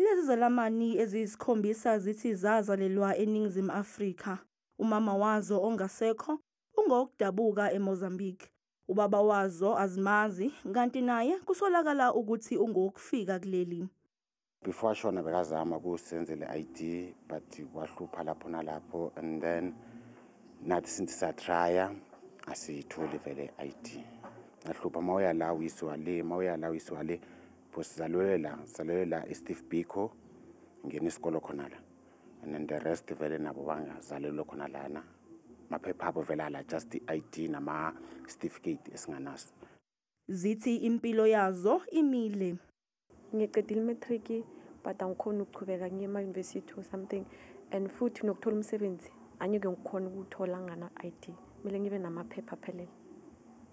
Lezi zelamani eziyisikhombisa zithi zazalelwa eNingizimu Afrika. Umama wazo ongasekho ungowokudabuka eMozambique. Ubaba wazo azimazi, kanti naye kusolakala ukuthi ungowokufika kuleli. Before ashona bekazama ukusenzela i-ID, but wahlupha lapho nalapho, and then nathi since satraya asiyitholi vele i-ID. Ahlupha, mawuya la uyisiwa le, mawuya la uyisiwa le. Because sizalelwe la, sizalelwe la e-Steve Biko, ngena isikolo khona la, and then the rest vele nabo bangazalelwe khona lana. Maphepha abo vele ala, just i-ID nama-certificate esinganaso. Zithi impilo yazo imile. Ngicedile i-matric, but angikhoni ukuchubeka ngiye ema-university or something, and futhi nokuthola umsebenzi angeke ngikhona ukuwuthola ngana-ID. Kumele ngibe namaphepha aphelele.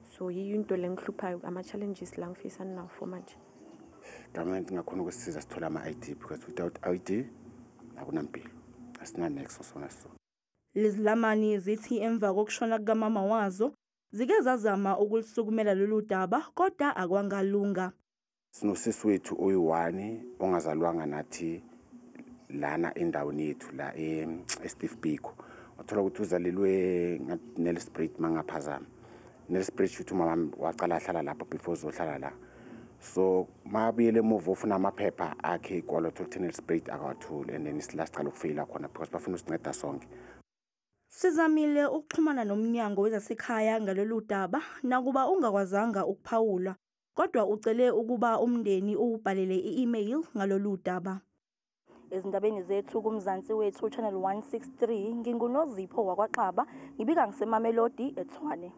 So yiyo into le ngihluphayo, ama-challenges la ngifisana nawo for manje. Government ngakhona ukusisiza sithole ama-ID, because without ID akunampilo, asina-next sona so. Lezilamani zithi emva kokushona kukamama wazo zike zazama ukulisukumela lolu daba, kodwa akwangalunga. Sinosisi wethu oyi-one ongazalwanga nathi lana endaweni yethu la e-Steve Biko. Wathola ukuthi uzalelwe Nelspruit, mangaphazama Nelspruit, ukuthi umama wacala ahlala lapho before uzohlala la. So mabuyele emuva ufuna amaphepha akhe ikolo, thola ukuthi Nelspruit akawatholi, and then isila sicala ukufeyila khona because bafuna usinceda sonke. Sizamile ukuxhumana nomnyango wezasekhaya ngalolu daba, nakuba ungakwazanga ukuphawula, kodwa ucele ukuba umndeni uwubhalele i-email ngalolu daba. Ezindabeni zethu kuMzansi Wethu Channel 163, nginguNozipho wakwaXaba, ngibika ngiseMamelodi, eTshwane.